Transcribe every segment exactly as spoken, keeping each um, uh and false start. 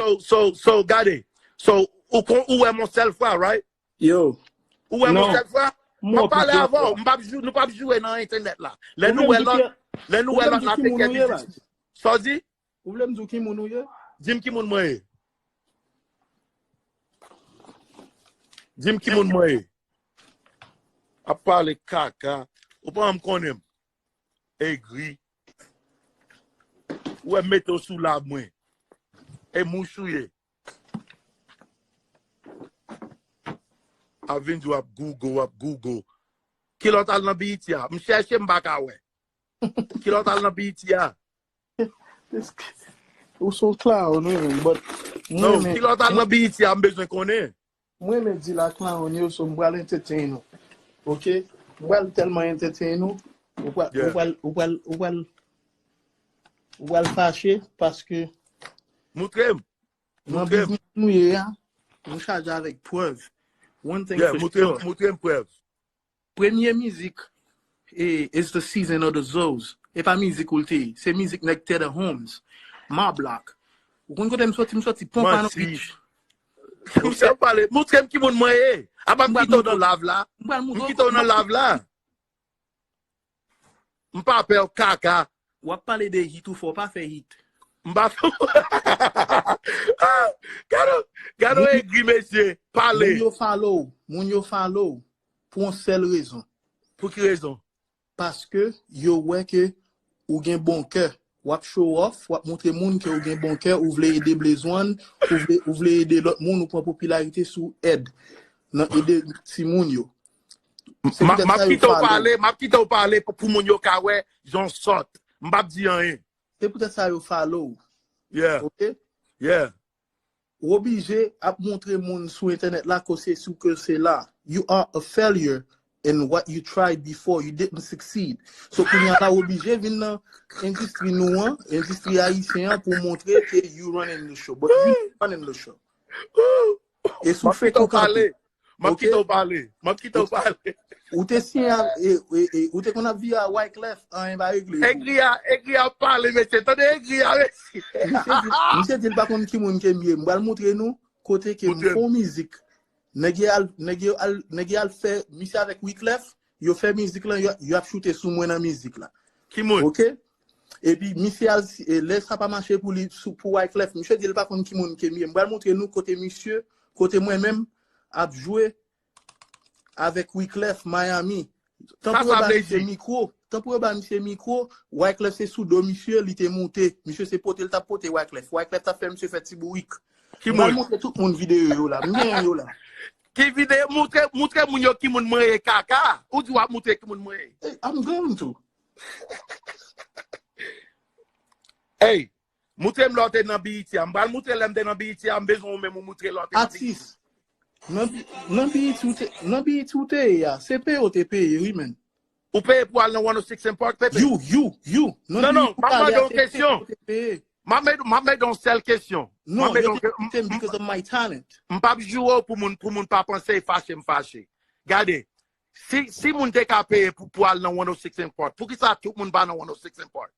So, so, so, gade. So, ou kon, ou wè m yon sèl fwa, right? Yo. Ou wè m yon sèl fwa? M ap pale avè w. M p ap jou-, nou p ap joure nan entènèt la. Lè nou wè lòt, lè nou wè lòt la te kè di. Sa w di? Ou vle m di w ki moun ou ye? Di m ki moun mwen ye. Di m ki moun mwen ye. Ap pale kaka. Ou pa janm konnen m. Egri. Ou wè m mete w sou lab mwen. E mouch ou ye. Ap vin di w ap Google, w ap Google. Kilòt al nan B E T a? M chèche, m pa ka wè. Kilòt al nan B E T a? Ou se yon clown, wi, men, but Non, kilòt al nan B E T a, m bezwen konnen. Mwen renmen di la clown yo, so m pral entertain ou. Ok? M pral tèlman entertain ou, ou pral, ou pral, ou pral, ou pral, ou pral fache paske Moutre m. Nan biznis nou ye a, nou chaje avèk prèv. One thing Yeah, for moutre m, sure. Moutre m prèv. Premye mizik e It's the Season of the Zoes. E pa mizik ou l te ye. Se mizik nèg Teddy Holmes. Ma Block. Ou konn kote m soti? M soti Pompano Manti. Beach. Ou se pale, moutre m ki moun mwen ye. Apa m kite w nan lav la. M kite w nan lav la. M pa pè w kaka. W ap pale de hit ou fò, pa fè hit. M pa fè. Ah, gade, gade egri mesye. Pale. Moun yo follow, moun yo follow pou yon sèl rezon. Pou ki rezon? Paske yo wè ke ou gen bon kè. W ap show off, w ap montre moun ke ou gen bon kè, ou vle ede Blaze One, ou vle, ou vle ede lòt moun, ou pran popilarite sou èd. Nan ede timoun yo. Se M ap poutèt m ap sa yo kite w follow. Pale, m ap kite w pale pou, pou moun yo ka wè jan w sòt. M p ap di anyen. Se poutèt sa yo follow. Yeah. Ok? Yeah. Ou oblije ap montre moun sou entènèt la ke se sou ke se la. You are a failure in what you tried before. You didn't succeed. So kounye a la ou oblije vin nan endistri nou an, endistri ayisyen an pou montre ke you running the show. But you not running the show. E sou M ap fake kite ou w pale. kanpe. M ap Ok? kite w pale. M ap kite w pale. Ou te siyen a, e, e, e, ou te konn ap viv a Wyclef, anyen pa regle pou ou. Egri a, egri a pale, mesye. Tande egri a, mesye. Misye di, misye di l pa konn ki moun ke m ye. M pral montre nou kote ke m Montre m. Fè yon mizik. Nèg yo al, nèg yo al, nèg yo al fè misye avèk Wyclef, yo fè mizik lan, yo, yo ap choute sou mwen nan mizik la. Ki moun? Ok? Epi misye al, e, lè sa pa mache pou li, sou, pou Wyclef, misye di l pa konn ki moun ke m ye. M pral montre nou kote misye, kote mwen menm ap jwe avèk Wyclef Miami. Tan Sa pou yo sa ba vle misye di? Mikwo, tan pou yo ba misye mikwo, Wyclef se sou do misye, li te moute. Misye se pote l t ap pote Wyclef. Wyclef t ap fè misye fè ti bourik. Ki M pral moun? Montre tout moun videyo yo la. M genyen yo la. Ki videyo? Moutre, moutre moun yo ki moun mwen ye, kaka. Ou di w ap moutre ki moun mwen ye. Hey, I'm going to. Hey, moutre m lè w te nan B E T a. M pral moutre lè m te nan B E T a. M bezwen ou menm ou moutre lè w te nan B E T. Atis. Nan, nan B E T ou te, nan B E T ou te ye a, se peye ou te peye, wi, men. Ou peye pou al nan one oh six and Park, Pepe? You, you, you. Non, non, m ap mande yon kesyon. Peye. M ap mande, m ap mande yon sèl kesyon. M ap Non, mande yo yon te ke- m- te m because of my talent. M p ap joure w pou moun, pou moun pa panse e fache m fache. Gade, si, si moun te ka peye pou, pou al nan one oh six and Park, poukisa tout moun pa nan one oh six and Park?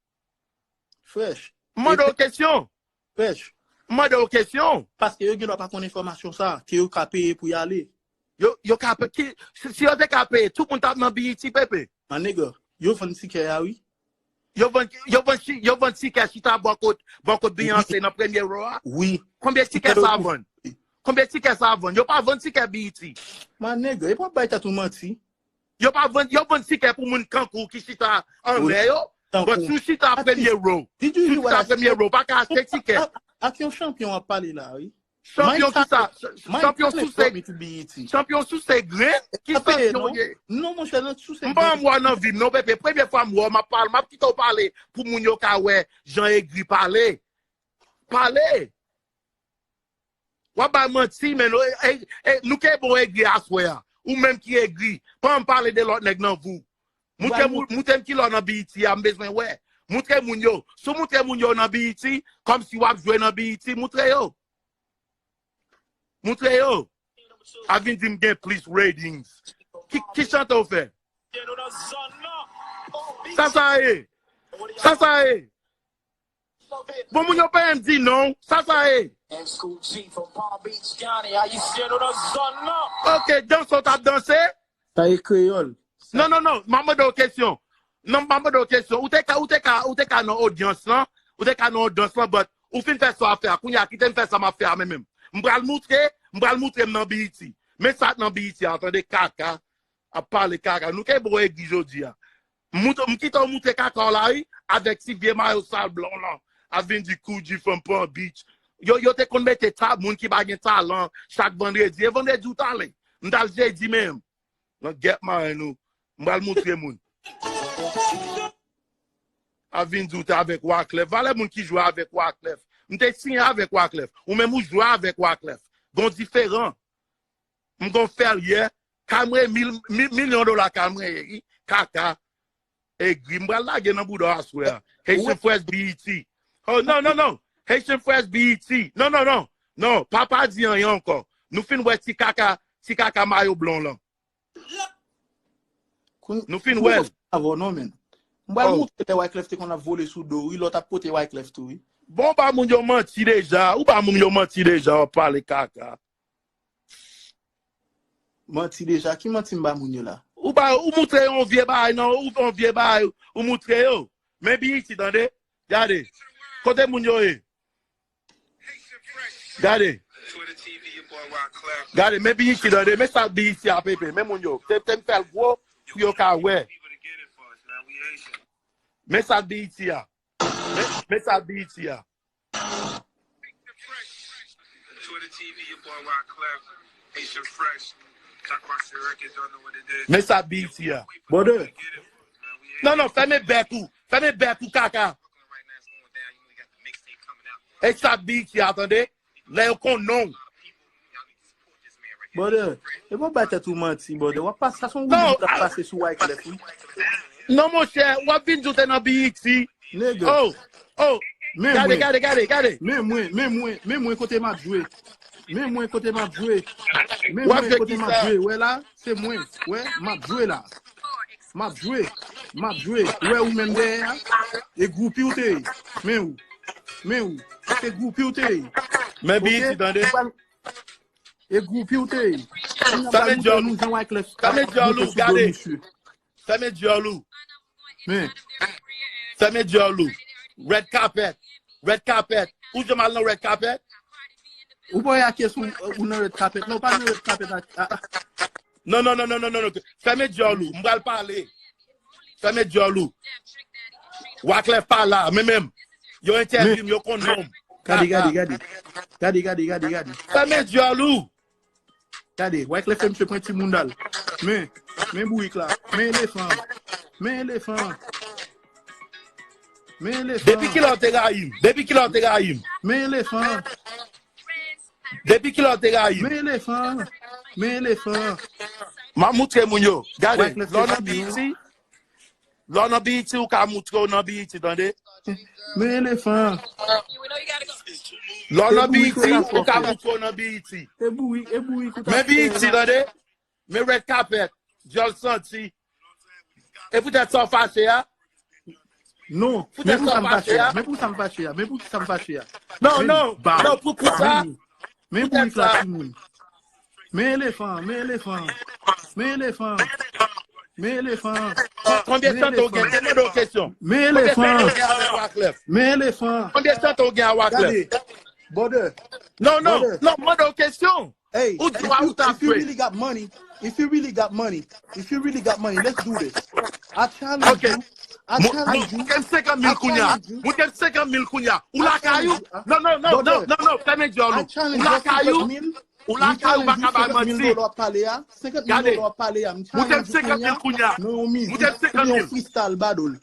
Fresh. M mande w kesyon. Fresh. M mande w kesyon. Paske yo gen dwa pa konn enfòmasyon sa, ke yo ka peye pou y ale. Yo, yo ka pe-, ki, si, si yo te ka peye, tout moun t ap nan B E T, Pepe. My nigga, yo vann tikè a, wi. Yo vann, yo vann, chi- yo vann tikè chita bò kot, bò kot Beyoncé nan premye row a. Wi. Konbyen tikè sa vann? Konbyen tikè sa vann? Yo pa vann tikè B E T. My nigga, e pa bay tèt ou manti. Yo pa vann, yo vann tikè pou moun kankou ki chita anlè yo. But si w chita premye row, si w chita premye row, pa ka achte tikè. Ak yon chanpyon ap pale la, wi. Chanpyon ki sa? Chanpyon souse, BET. Chanpyon souse grenn? Ki chanpyon w ye? Non, monchè, nan souse grenn. M pa janm wè w nan vi m, non, Pepe. Premye fwa m wè w, m ap pale, m ap kite w pale pou moun yo ka wè jan Egri pale. Pale! W ap bay manti, men nou, e, e, nou kenbe w Egri aswè a. Ou menm ki Egri. Pa janm pale de lòt nèg nan vi w. Moutre m, moutre m kilè w nan BET a, m bezwen wè. Moutre moun yo. Si w moutre moun yo nan BET, kòmsi w ap jwe nan BET, moutre yo. Moutre yo. A vin di m gen plis ratings. Ki, ki chante w fè? Sa sa ye? Sa sa ye? Bon, moun yo pa menm di non. Sa sa ye? Ok, danse w t ap danse? Sa e kreyòl. Non, non, non, m ap mande w kesyon. Non, m ap mande w kesyon. Ou te ka, ou te ka, ou te ka nan odyans lan, ou te ka nan odyans lan, but ou fin fè sa w ap fè a. Kounye a, kite m fè sa m ap fè a mwen menm. M pral moutre, m pral moutre m nan B E T. Men sa k nan B E T a, tande kaka, ap pale kaka. Nou te bon egri jodi a. M kite w moutre kaka w la, wi, avèk ti vye mayo sal blan w lan. Ap vin di Koudji fanm pran bitch. Yo, yo te konn mete ta, moun ki pa gen talan, chak vandredi. E vandredi ou t ale. M t al jedi menm. Nan gèp marenn ou. M pral moutre moun. Ap vin di w te avèk Wyclef. Valè moun ki jwe avèk Wyclef. M te siyen avèk Wyclef. Ou menm ou jwe avèk Wyclef. Gon diferan. M gon fè l yè. Kay mwen mil, mil, milyon dola kay mwen ye. Kaka. Egri. M pral lage nan bouda w aswè a. Haitian Fresh B E T. Oh, non, non, non. Haitian Fresh B E T. Non, non, non. Non, pa pa di anyen ankò. Nou fin wè ti kaka, ti kaka mayo blan lan. Nou fin wè l. Avè w non, men. M pral moutre lè Wyclef te konn ap vole sou do, wi, lè w t ap pote Wyclef tou, wi. Bon, ou ba moun yo manti deja. Ou ba moun yo manti deja, w ap pale kaka. Manti deja. Ki manti m ba moun yo la? Ou ba, ou moutre yon vye bagay, non, ou yon vye bagay, ou moutre yo. Men B E T, tande. Gade. Kote moun yo ye? Gade. Gade, men B E T, tande. Men sa B E T a pepe. Men moun yo. Te, te m fè l gwo pou yo ka wè. Men sa B E T a. Men, men sa B E T a. Men sa B E T a. Brother. Non, non, fèmen bèk ou. Fèmen bèk ou, kaka. E sa B E T a, tande. Lè yo konn non w. Brother, e pa w bay tèt ou manti, brother. W ap pase, sa se yon woudou k ap pase sou Wyclef, wi. Non, monchè, w ap vin di w te nan B E T. Nèg. Oh, oh. Gade, gade, gade, gade. Men mwen, men mwen, men mwen kote m ap jwe. Men mwen kote m ap jwe. Men mwen kote m ap jwe. Wè la, se mwen. Wè, m ap jwe la. M ap jwe. M ap jwe. Ou wè ou menm dèyè a? E groupi ou te ye. Men ou. Men ou. Se groupi ou te ye. Men B E T, tande. E groupi ou te ye. Fèmen djòl ou. Jan Wyclef. Fèmen djòl ou, gade. Fèmen djòl ou. Men. Fèmen djòl ou. Red carpet. Red carpet. Ou janm al nan red carpet? Ou pa wè a kes ou, ou nan red carpet. Non, ou pa nan red carpet. Non, non, non, non, non, non. Fèmen djòl ou. M pral pale. Fèmen djòl ou. Wyclef pa la, men menm. Yo entèvyou m, yo konn non m. Gade, gade, gade. Gade, gade, gade, gade. Fèmen djòl ou. Gade, Wyclef fè misye pran ti bounda l. Men, men bourik la. Men elefan. Men elefan. Men elefan. Depi kilè w te rayi m? Depi kilè w te rayi m? Men elefan. Depi kilè w te rayi m? Men elefan. Men elefan. M ap moutre moun yo. Gade, lè w nan B E T, lè w nan B E T, ou ka moutre w nan B E T, tande? Men elefan. Lè w nan B E T, ou ka moutre w nan B E T. E bourik, e bourik ou ta Men B E T, tande? Men red carpet, djòl santi. E poutèt sa w fache a? Non, men pou sa m fache a. Men pou sa m fache a. Men pou sa m fache a. Non, non, non, pou, pou sa. Men bourik la, timoun. Men elefan, men elefan. Men elefan. Men elefan. Konbyen tan w gen? Te mande w kesyon. Men elefan. Men elefan. Konbyen tan w gen a Wyclef? Brother. Non, non, non, mande w kesyon. Ou di w a ou ta fwe. If you really got money, if you really got money, if you really got money, let's do this. I challenge you. I challenge you. Moun gen senkant mil kounya. Moun gen senkant mil kounya. Ou lakay ou? Non, non, non, non, non, non, fèmen djòl ou. Ou lakay ou? Ou lakay ou, pa ka bay manti. Gade. Moun gen senkant mil kounya. Moun gen senkant mil. Freestyle battle.